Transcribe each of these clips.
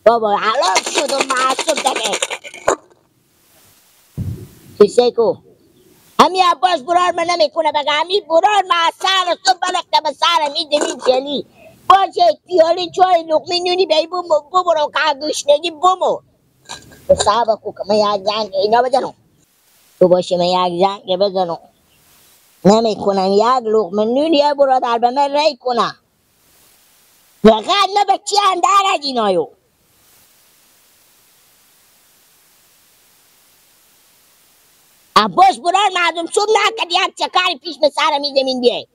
بابا الان شدم معصوب دیگه. چیزی کو همی عباس برار من نمیکنه بگه همی برار من سر تو بلکته به سر میدم این جلی باشه پیاله چای لقمه نونی بی ببرو که گوشنگی بمو تو صاحب کو که من یک زنگ اینا بزنم تو باشه من یک زنگ بزنم نمیکنم یک لقمه نونی یه برادر به من ری کنه فقط نه به چی اندر از اینایو عباس برار مردم صبح نکرد یک چکار پیش به سر میزمین بیای.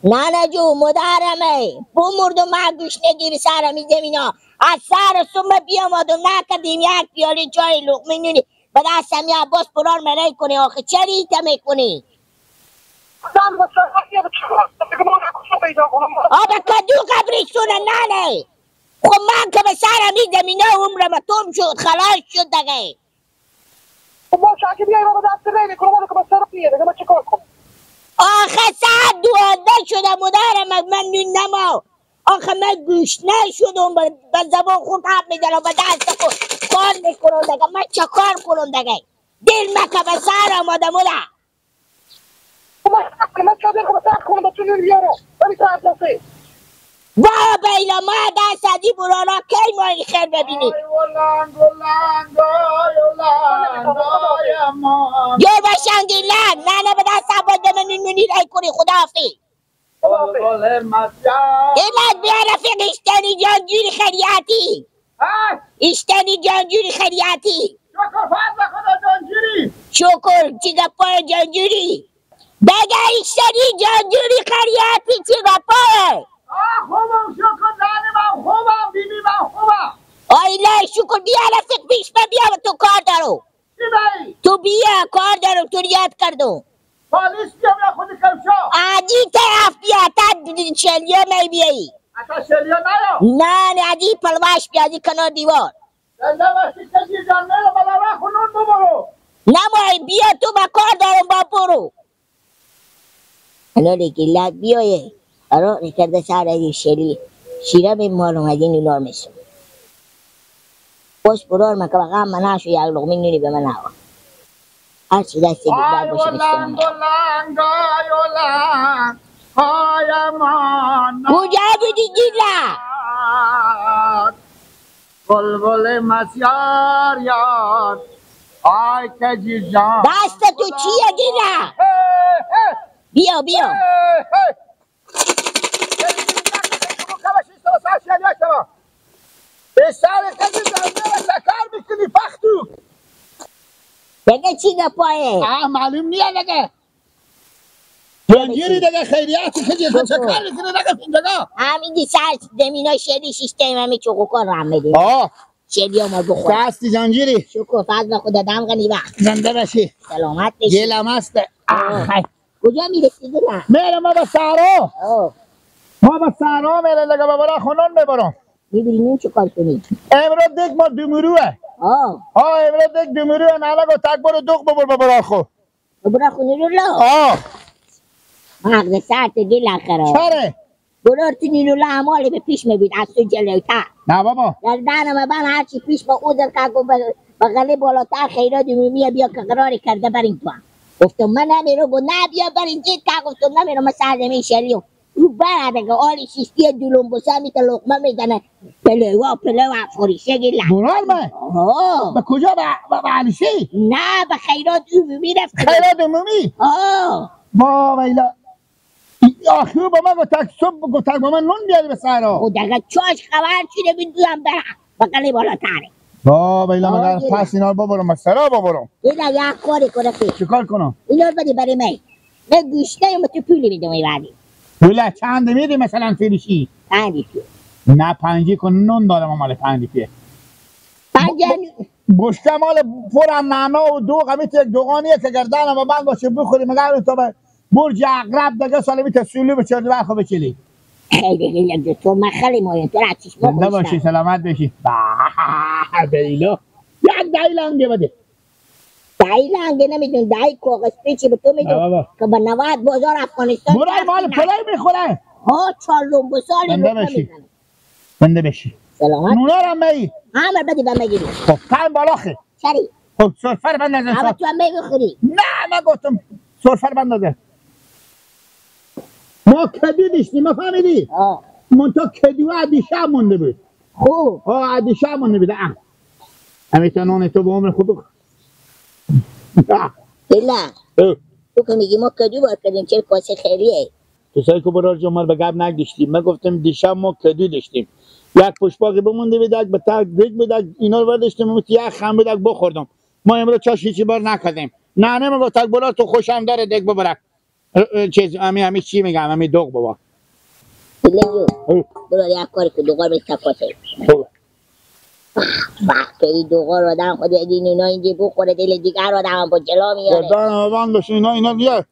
نه نه جو مدارمه بمردم من گوشنگی به سر میزمینا از سر صبح بیامدم نکردیم یک پیاله چای لقمه نونی به دستم یه عباس برار مری کنی. آخه چرا ایتا میکنی؟ آبا کدو قبرستونه نه نه خب من که به سرم این زمینه عمرم تم شد خلاص شد دیگه. خب باشه اگه بیای بابا دست ری میکنم که به سر میه دیگه من چیکار کنم؟ آخه ساعت 12 شده مادرم من نما آخه من گوش نشدم به زبان خود حرف میزنم به دست خود کار میکنم دیگه من چه کار کنم دیگه؟ دل مکه به سر آمده مادر. خب من چه کنم سر کنم با تو نون بیارم ولی ساعت نسه بابا اینا ما دست از این برانا کی ما این خیر ببینیم؟ یار باشنگی لگ نه نه به دست عباد به من نونی رای کنی خداحافظ. ایلک بیا رفیق اشتنی جانجوری خریعتی اشتنی جانجوری خریعتی شکر فضل خدا جانجوری شکر چی گپای جانجوری بگه اشتنی جانجوری خریعتی چی گپای خوبم شکر نانی من خوبم بیبی من خوبم. آیله شکر بیا رفیق پیش من بیا تو کار دارم. چی بایی؟ تو بیا کار دارم تو یاد کردم. پالیس بیام یا خودی کمشا؟ عادی طرف بیا تا شلیا می بیایی. اتا شلیا نیا؟ نه نه عادی پلواش بیا عادی کنار دیوار. زنده باشی کسی جان نه بلا را خونون ببرو. نه مای بیا تو با کار دارم با برو. الان گلت بیایه. آره کرده سر از شلی شیره به مال اومدین اونار میسون باش برار من که بقیم من نشو یک لقمه نونی به من نوا هر چی دست دیگر باشه میسونم. کجا بودی گیلا؟ بلبل مسیار یار آی کجی جان دست تو چیه گیلا؟ بیا بیا به سر کسی زنده و سکر میکنی پختو دیگه چی گپایه؟ معلوم نیه دیگه جانگیری دیگه خیریت کسی سکر میکنی دیگه دیگه همین دی سر زمینا شدی شیشتیم همه چوکوکان رو هم میدیم شدی ها ما بخور دستی جانگیری شکر فضل خدا دم غنی وقت زنده باشی سلامت بشی گلم هست. کجا میرسی دلم؟ میرم ما به سهرا ما به سهرا میرم دیگه برای خونان میبرم. میبینی نون چه کار کنی؟ امروز دیگ ما دومروه. امروز دیگ دومروه نه لگو تک برو دوغ ببر ببرا خو. ببرا خو نیرولا؟ مغز سرت گل آخره. چره؟ برار تو نیرولا همالی به پیش میبید از تو جلوتر. نه بابا. در دهنم من هرچی پیش با اوزر که بغلی بالاتر خیرات عمومیه بیا که قراری کرده بریم تو هم. گفتم من نمیرم گفت نه بیا بریم جد که گفتم نمیرم من سر زمین شلیم. او برده که آلی شیشتی دولم بسه میته لقمه میزنه پلوا پلوا افخوریشه گیلن. برار من؟ به کجا؟ به علیشی؟ نه به خیرات عمومی رفت. خیرات عمومی؟ با ویلا آخه با من گفت صبح گفت با من نون بیاری به سهرا. خب دیگه چاش خبر شده بیدویم برم بغلی بالاتره. با ویلا مگر پس اینا رو ببرم به سرا ببرم. اینا یک کاری کنه که چیکار کنم؟ اینا رو بدی برای من. من گوشته ام تو پولی میدم ای بعدی. پول چند میدی مثلا فروشی؟ 5 پیه. نه 5 کن نون دارم مال 5 پیه. 5 گوشته مال پر نعنا و دوغ همی یک دوغانیه که گردنم و بند باشه بخوری مگر تو به برج عقرب دیگه سالمی تسولی به چرد برخو بچلی. خیلی خیلی تو من خیلی مهم تو را چشم زنده باشی سلامت باشی. بیلا یک دایل انگه بده. دایل انگه نمیدون دای کاغذ پیچی به تو میدون که به 90 بازار افغانستان برای مال پلای میخوره. ها چهار سال بنده بشی. بنده بشی. سلامت. نونا رو می. همه بدی به میگیری. خب کم بالا خی. سری. خب سرفر بندازه. اما تو هم میخوری. نه من گفتم سرفر بندازه. ما کدو داشتیم ما فهمیدی؟ منتها کدو دیشب مونده بود. خوب. آه دیشب مونده بود. همیشه نان تو به عمر خوب. دلا. تو که میگی ما کدو بار کردیم چه کاسه خیریه. تو سعی کو برار جمال به گپ نگداشتیم. ما گفتم دیشب ما کدو داشتیم. یک پشپاقی بمونده بود، یک به تک دیگ بود، اینا رو برداشتیم، یک خم بود، یک بخوردم. ما امروز چاش هیچی بار نکردیم. نه نه ما تک بلا تو خوشم داره دیگ ببرک. چیز امی چی میگم امی دوغ بابا. برو یک کاری که دوغار به تکاسه. خوب. وقتی دوغار آدم خود این اینا اینجا بخوره دل دیگر آدم با جلا میاره. گردن بند باشه اینا دیگه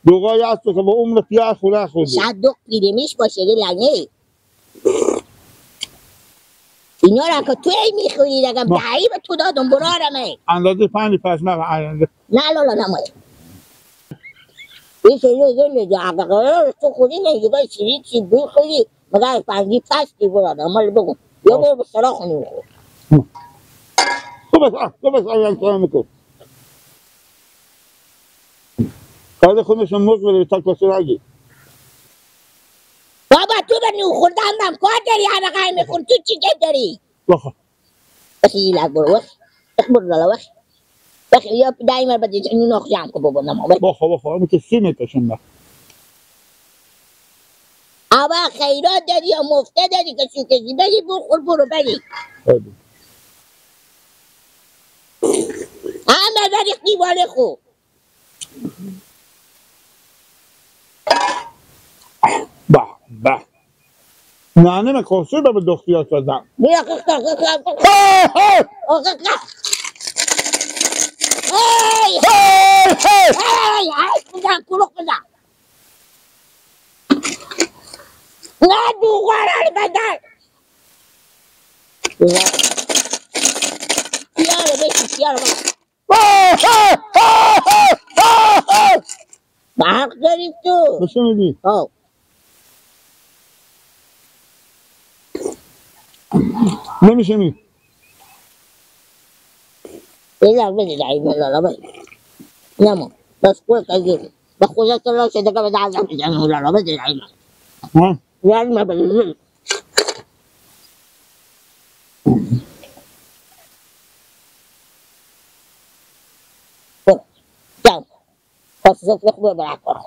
دوغای هست که با عمر پیاز خوره خورده. شاید دوغ پیرمیش باشه یه لنگه. اینا را که تو ای میخوری دیگه دهی به تو دادم برارم ای. اندازه 5 پس نه اندازه. نه لالا نمایه. این سری دیگه تو خودی نه دیگه چی چی بخوری مگر پنجی پستی برارم مال بگو. یا برو به سرا خونی بخور. تو بس تو بس آیم سلام میکن. کار خودشون مرغ بده تا کسی نگی. بابا تو به نون خوردن هم کار داری همه قایم میخور تو چی داری؟ بخور. بخی لگ برو وخ برو لالا وخ وخ یا دایما بدی نون آخ جمع کن بابا نما. بخور بخور همین که سی میکشم بخ. آبا خیرات داری یا مفته داری که شو کشی بگی بخور برو بگی. همه داری دیواره خو. به به نه نه کاسه به دختیات دادم. بیا هی هی هی هی بزن کلوخ بزن. نه دوغاره بدن. پیاره بشی پیاره بشی. برق داری تو. بشه میدی؟ آه. نمیشه می. بذار بده دایی لالا بده. نمو بس خود قضیه به خدا تو شده که به دست میزنم لالا بده دایی من. یعنی ما بده. برو. پس زفت خوبه برای کار.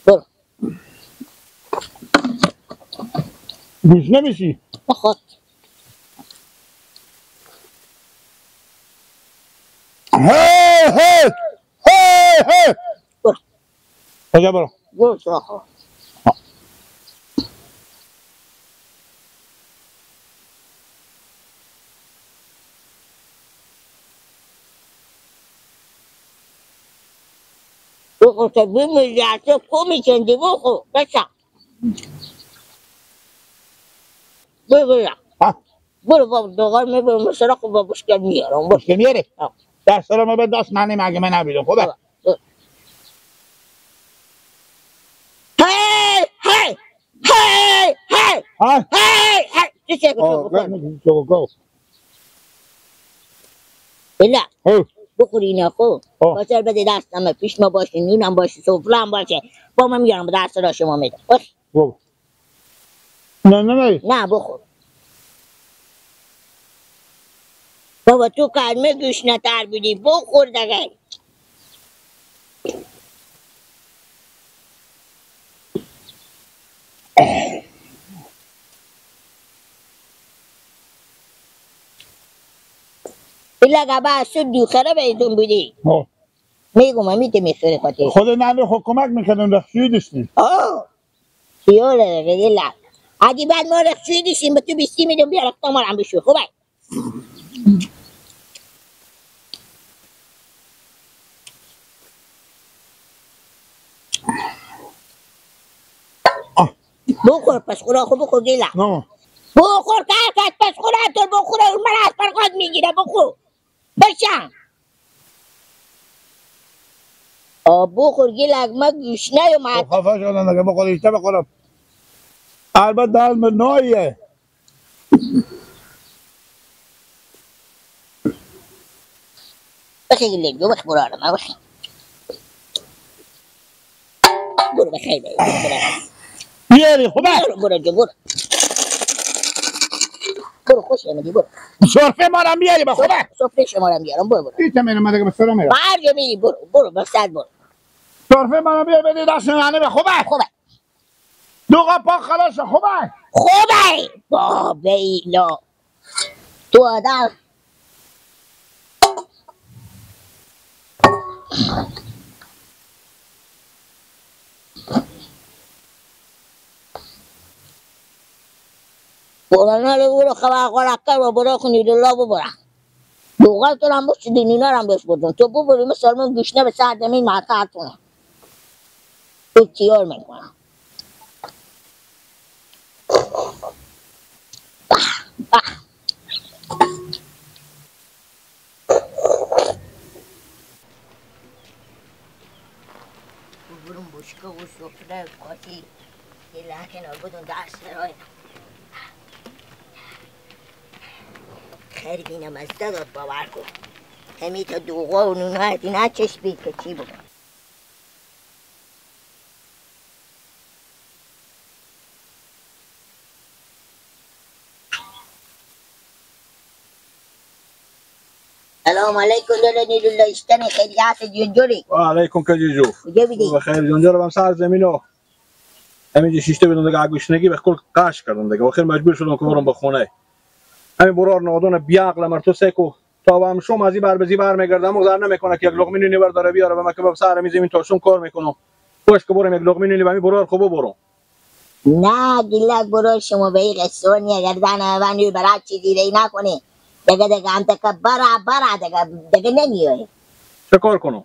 برو. گوش نمیشی؟ بخواد. هی هی هی هی برو. کجا برو؟ برو سراخ. بخور تا بمیری از تو کو میشندی بخور بشم. برو برو بابا دوغار میبرم سراخ با بشکل میارم. بشکل میاری؟ دست رو به دست من اگه من نبیدم خوبه؟ هی هی هی هی هی هی چی چه بلا بخوری اینا خوب باشر بده دستم پیش ما باشه نونم باشه سفرم باشه با من میارم به دست را شما میدم. نه نه نه بخور بابا تو کلمه گوش نتر بودی بخور دیگه. بلا گبا سود دوخره بهتون بودی. میگم همیته میخوره خاطر خود نمی خود کمک میکردم رخشویی داشتیم. آه خیاله دیگه لب اگه بعد ما رخشویی داشتیم به تو 20 میدم بیا رفت مارم بشو خوبه. بخور پس خورا خوب بخور دیلا. بخور کرکت پس خورا تو بخور اون من از پرقاد میگیره بخور بشم. بخور گیلک ما گوشنه و ما خفه شدم دیگه بخور ایشته بخورم. البته دل من نایه. بخی گیلک جو بخی برارم بخی برو بخیر بیاری خوبه برو جو برو برو خوش آمدی برو سرفه مارم بیاری با خوبه سفره شما رو میارم برو برو ایتا میرم من دیگه به سرم میرم هر جا میری برو برو به سر برو سرفه مارم بیاری بدی دست ننه به خوبه خوبه دوغا پاک خلاص خوبه خوبه بابا ایلا تو آدم برو رو برو خبر خورکر و برو خونی الله ببرم دوغال تو هم بس دینینا رو هم بس بردم تو ببری مثل من گوشنه به سر زمین مرتع کنم تو تیار میکنم به برم بشکه و سفره قاطی یه لحکنار بدون دست رای خیر بینم از دادت باور کن همی تا دوغا و نونه اینا چشم که چی بود. سلام علیکم دلنی لله اشتنی خیریات جونجوری. و علیکم کجیجو. کجا بیدی؟ بخیر جونجورم هم سر زمینو. همینجا شیشته بدون دیگه گوشنگی به کل قش کردم دیگه. آخر مجبور شدم که برم به خونه. همین برار نادون بیعقل مرتو سکو تا هم شم از این بر بزی برمیگردم و زر نمیکنه که یک لقمه نونی برداره بیاره و من که به سر میزیم تا شم کار میکنم. باش که برم یک لقمه نونی به همین برار خوب برم. نه گلک برار شما به این قصه نیه گردن من برای چیزی ری نکنی. دیگه دیگه هم تک برا برا دیگه دیگه نمیای. چه کار کنم؟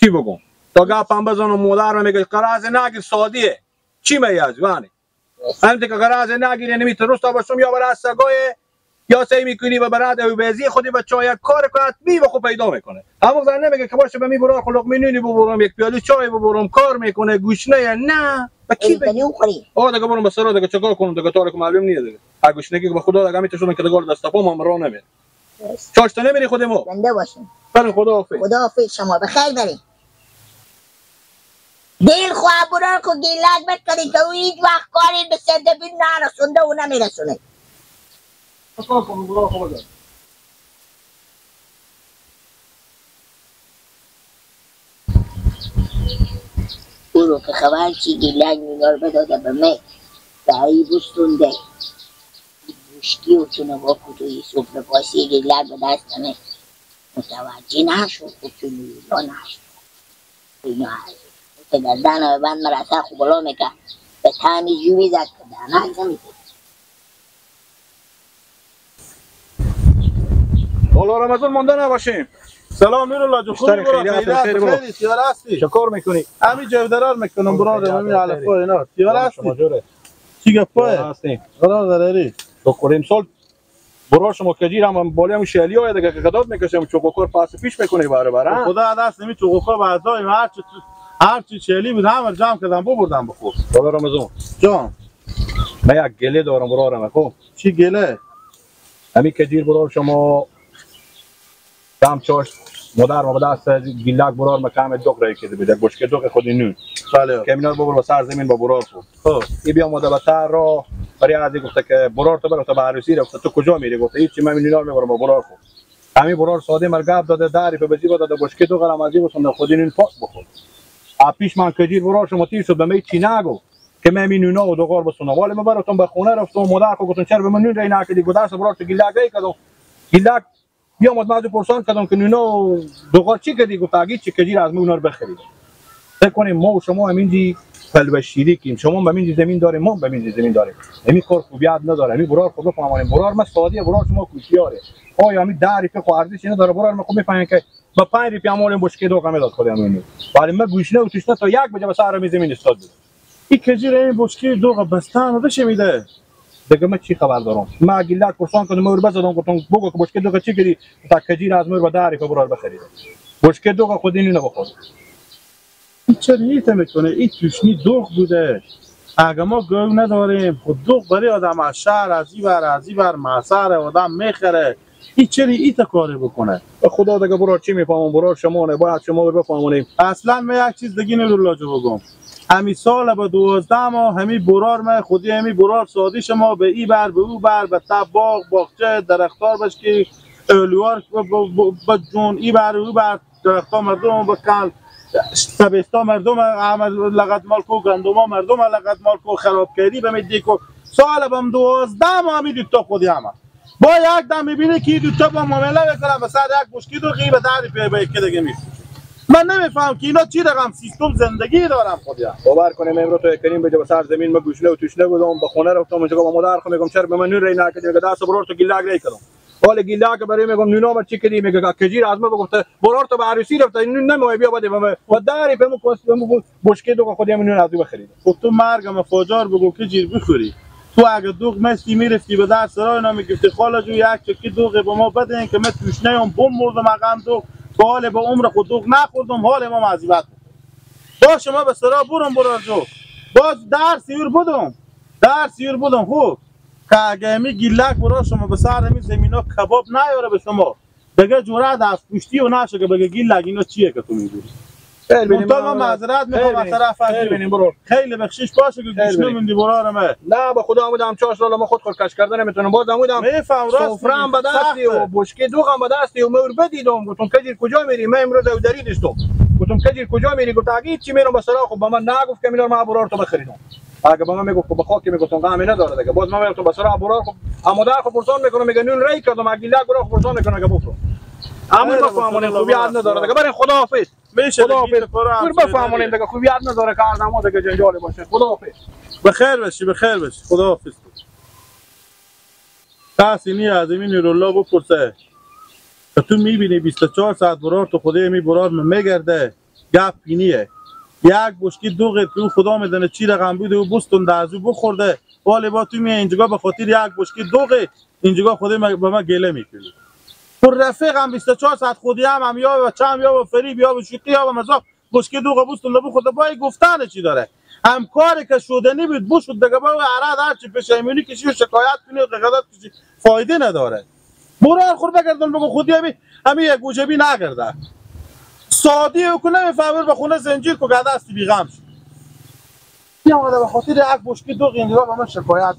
چی بگم؟ تا گپم بزنم مادر میگه قرض نگیر سادیه. چی میگی وانی؟ هم تک قرض نگیر یعنی میترس تا باشم یا برای سگای یا سعی میکنی و برای او بزی خودی بچه یک کار کنه می و خوب پیدا میکنه. اما زن نمیگه که باشه به می برار خلق می نونی ببرم یک پیاله چای ببرم کار میکنه گوشنه نه. با کی بگی؟ آ دیگه برم به سرا دیگه چیکار کنم دیگه تاریک معلوم نیست دیگه. گوشنگی که به خدا دیگه میتونن که دیگه دست پام هم راه نمیره. چاشت نمیری خودمو. زنده باشین. برین خدا حافظ. خدا حافظ شما بخیر برین. دل خواه برار کو گیلک بکنی که او هیچ وقت کاری به سندبیل نرسونده و نمیرسونه. چیکار کنم برار خدا. او رو که خبر چی گیلک نونار بداده به می برای بستونده بوشکی و چونه با کتوی سفره پاسی گیلک به دست همه متوجه نشد که چون ایلا نشد اینا هست که گردن بند مرسه خوب بلا میکرد به تعمی جوی زد که دهنک نمیکرد. حالا رمضان مانده نباشیم. سلام میرالله جون، خوبی برو؟ خیلی خیلی تیار هستی؟ چه کار میکنی؟ همین جودرار میکنم برادر، همین علفا اینا. تیار هستی؟ چی گپه؟ هستی. قرار داری؟ تو خوریم سال برا شما کجیر هم بالای هم شعلی های دیگه که قداد میکشم چوکوکار پس پیش میکنی بره بره. خدا دست نمی چوکوکار بعضای هر چی شعلی بود همه جمع کردم ببردم بخور. بابا رمضان جان من یک گله دارم برارم. خب چی گله؟ همین کجیر برار شما دم چاشت مادر ما به دست گیلک برار مکام دوغ رای کرده بود بشکه دوغ خودی نون. بله. که اینا ببر سر زمین با برار خورد. خب ای بیا اومده به تر را برای ازی گفته که برار تو برو تا به عروسی رفت تو کجا میری؟ گفته هیچ من اینا میبرم با برار خورد. همین برار ساده مرگب داده دری به جیب داده بشکه دوغ را مزی بسنده خودی نون پاک بخور. پیش من کجیر برار شما تیر شد به می چی نگو که من این نونا و دوغار بسنم. ولی من براتون به خونه رفتم مادر خو گفتم چرا به من نون رای نکردی؟ گفت دست برار تو گیلک رای کردم. گیلک بیامد من از پرسان کردم که نونا دوغار چی کردی؟ گفت اگه چی کجیر از من اونا رو بخرید. فکر کنیم ما و شما همینجی پلو شریکیم، شما به همینجی زمین داریم، ما به همینجی زمین داریم. همین کار خوبیت نداره. همین برار خود بفهمانیم. برار ما ساده، برار شما کوشیاره. آیا همین 10 ریپی خو ارزش نداره؟ برار ما خوب میفهمیم که با 5 ریپی هم بشکه دو قمه داد خودم. ولی ما گوشنه و تشنه تا یک بجه به سر زمین استاد بود. این کجیر این بشکه دو بستان بشه میده. دیگه من چی خبر دارم؟ من گیلک پرسان کردم مور بزدم گفتم بگو که بشکه دوغ چی کردی؟ تا کجیر از مور به 10 ریپی برار بخرید. بشکه دوغ خود اینو بخور. این چرا ایت میکنه؟ این توشنی دوغ بوده. اگه ما گاو نداریم خود دوغ برای آدم از شهر از این بر از این بر معصر آدم میخره. این چرا ایت کاری بکنه؟ خدا دیگه برار چی میفهمم، برار شما نه باید شما بر بفهمونیم. اصلا من یک چیز دیگه نورالله جو بگم، همی سال با 12 ماه همی برار من خودی همی برار سادی شما به ای بر به او بر به تب باغ باغچه درختار باش که الوار با جون ای بر او بر درختار مردم با کل سبستا مردم احمد لغت مال کو گندما مردم لغت مال کو خراب کردی به می دیکو سال بم 12 ماه همی دوتا خودی همه با یک دم میبینه که دوتا با معامله میکنم به سر یک مشکی دو غیبه دری پی به یکی دیگه میفروشه. من نمیفهم که اینا چی رقم سیستم زندگی دارم خودی هم. باور کنیم امروز تو کریم بجا به سر زمین ما گوشله و توشله بودم به خونه رفتم اونجا با مادر خو میگم چرا به من نون ری نکردی؟ میگه دست برار تو گیلاک ری کردم. حالا گیلاک برای میگم نونا بر چی کردی؟ میگه کجیر از ما گفته برار تو به عروسی رفته نون نمیای بیا بده به من و دری بمو بمو بشکه دو خودی هم نون از او بخرید. خب تو مرگم فاجار بگو که جیر بخوری. تو اگه دوغ مستی میرفتی به در سرای اینا میگفتی خاله جو یک چکی دوغ به ما بدین که من توشنه ام بم مردم اقم دوغ تا حال به عمر خود دوغ نخوردم حال ما معذیبت. با شما به سرا برم برار جو باز در سیور بودم در سیور بودم. خوب که اگه می گیلک برا شما به سر می زمینا کباب نیاره به شما دیگه جرأت از پشتی و نشه که بگه گیلک اینا چیه که تو میگویی. منتها من معذرت میخوام از طرف خیلی بخشش باشه که گوش نمیدی برار من. نه به خدا بودم 4 سال ما خود خودکش کردن نمیتونم باز بودم سفره هم به دستی و بشکه دوغ هم به دستی و مور بدیدم گفتم کجیر کجا میری؟ من امروز دری داشتم گفتم کجیر کجا میری؟ گفت اگه چی میرم به سرا. خب به من نگفت که میرم من برار تو بخریدم. اگه به من میگفت به خاک میگفتم غمی نداره دیگه. باز من میگفتم به سرا برار خب اما در خب پرسان میکنم میگه نون ری کردم اگه لگ برار پرسان میکنم که بخورم. اما بفهمونیم خوب یاد نداره دیگه. برای خداحافظ میشه خداحافظ بفهمونیم دیگه خوب یاد نداره که آدم‌ها دیگه جنجال باشه. خداحافظ بخیر باشی بخیر باشی خداحافظ. تحسینی عظیمی نورالله بپرسه که تو میبینی 24 ساعت برار تو خدای می برار میگرده گپ پینیه یک بشکی دوغ تو خدا میدونه چی رقم بوده و بستون درزو بخورده ولی با تو می اینجا به خاطر یک بشکی دوغ اینجا خدای به ما گله میکنی. تو رفیقم 24 ساعت خودی هم یا و چم یا و فریب یا و شوخی یا و مزاح بشکی دوغ بستون بخورده با گفتن چی داره همکاری که شدنی بود بشد دیگه با عرض هرچی پشیمونی کشی و شکایت کنی و قضاوت کشی فایده نداره. برار خور بگردن بگو خودی همی یک وجبی نگرده سادی او که نمیفهمه به خونه زنجیر که دستی بیغم شد. یه آمده به خاطر یک بشکی دوغ اینجا به من شکایت.